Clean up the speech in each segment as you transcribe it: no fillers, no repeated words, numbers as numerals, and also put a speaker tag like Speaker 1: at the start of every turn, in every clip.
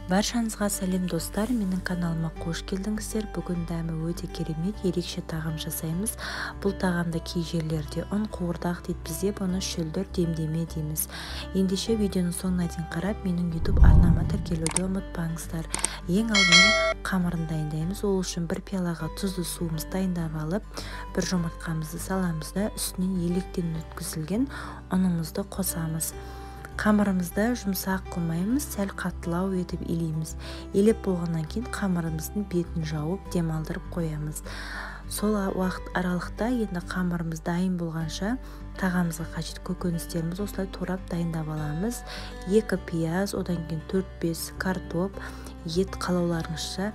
Speaker 1: Баршаңызға сәлем достар, менің каналыма қош келдіңіздер. Бүгін дәмі өте керемет, ерекше тағам жасаймыз. Бұл тағамды кей жерлерде ұн қуырдақ дейді, бізде бұны шүлдір демдеме дейміз. Ендеше видеоның соңына дейін қарап, менің YouTube арнама тіркелуді ұмытпаңыздар. Ең алдымен қамырын дайындаймыз. Ол үшін бір пиалаға тұзды суымызды дайындап алып, бір жұмыртқамызды саламыз да, үстінен електен өткізілген ұнымызды қосамыз. Қамырымызды жұмсақ қылмаймыз, сәл қаттылау етіп илейміз. Илеп болғаннан кейін қамырымыздың бетін жауып, демалдырып қоямыз. Сол уақыт аралықта енді қамырымыз дайын болғанша тағамызға қажет көкөністеріміз осылай турап дайындап аламыз. 2 пияз, одан кейін 4-5 картоп, ет қалауларыңызша.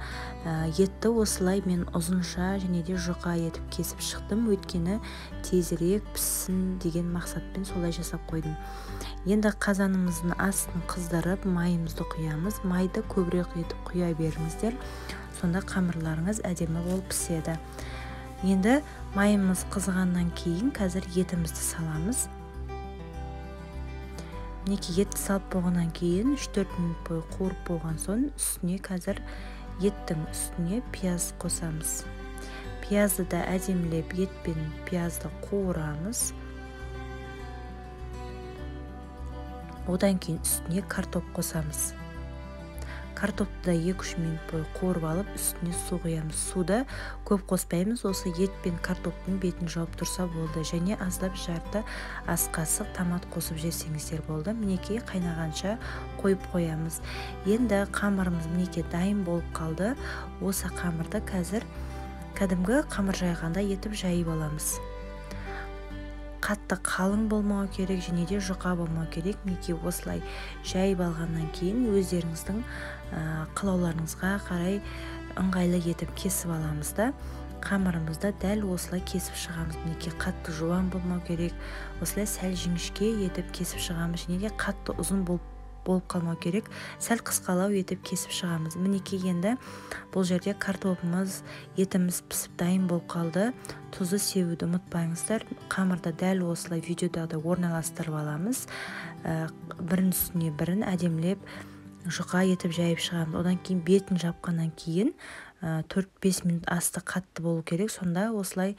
Speaker 1: Етті осылай мен ұзынша және де жұқа етіп кесіп шықтым, өйткені тезірек піссін деген мақсатпен солай жасап қойдым. Енді қазанымыздың астын қыздырып, майымызды құямыз. Майды көбірек етіп құя беріңіздер, сонда қамырларыңыз әдемі болып піседі. Енді майымыз қызғаннан кейін қазір етімізді саламыз. Мінекей етті салып болғаннан кейін 3-4 минут бойы қуырып болған соң үстіне қазір еттің үстіне пияз қосамыз. Пиязды да әдемілеп ет пен пиязды қуырамыз. Одан кейін үстіне картоп қосамыз. Картопты да 2-3 минут бойы қуырып алып, үстіне су құямыз. Суды көп қоспаймыз, осы ет пен картоптың бетін жауып тұрса болды. Және аздап жарты ас қасық томат қосып жесеңіздер болды. Мінекей қайнағанша қойып қоямыз. Енді қамырымыз мінекей дайын болып қалды. Осы қамырды қазір кәдімгі қамыр жайғанда етіп жайып аламыз. Қатты қалың болмау керек және де жұқа болмау керек. Мінекей осылай жайып алғаннан кейін өздеріңіздің қалауларыңызға қарай ыңғайлы етіп кесіп аламыз да, қамырымызды дәл осылай кесіп шығамыз. Мінекей қатты жуан болмау керек, осылай сәл жіңішке етіп кесіп шығамыз және де қатты ұзын болып қалмау керек, сәл қысқалау етіп кесіп шығамыз. Мінекей енді бұл жерде картопымыз, етіміз пісіп дайын болып қалды. Тұзды себуді ұмытпаңыздар. Қамырды дәл осылай видеодағыдай орналастырып аламыз. Бірінің үстіне бірін әдемілеп жұқа етіп жайып шығамыз. Одан кейін бетін жапқаннан кейін 4-5 минут асты қатты болу керек. Сонда осылай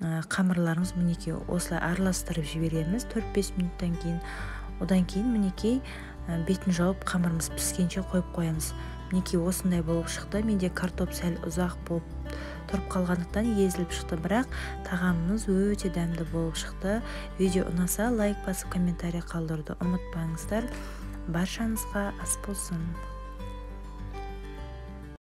Speaker 1: қамырларымыз мінекей осылай араластырып жібереміз 4-5 минуттан кейін. Одан кейін мінекей бетін жауып қамырымыз піскенше қойып қоямыз. Мінекей осындай болып шықты. Менде картоп сәл ұзақ болып тұрып қалғандықтан езіліп шықты, бірақ тағамымыз өте дәмді болып шықты. Видео ұнаса лайк басып комментарий қалдыруды ұмытпаңыздар. Баршаңызға ас болсын.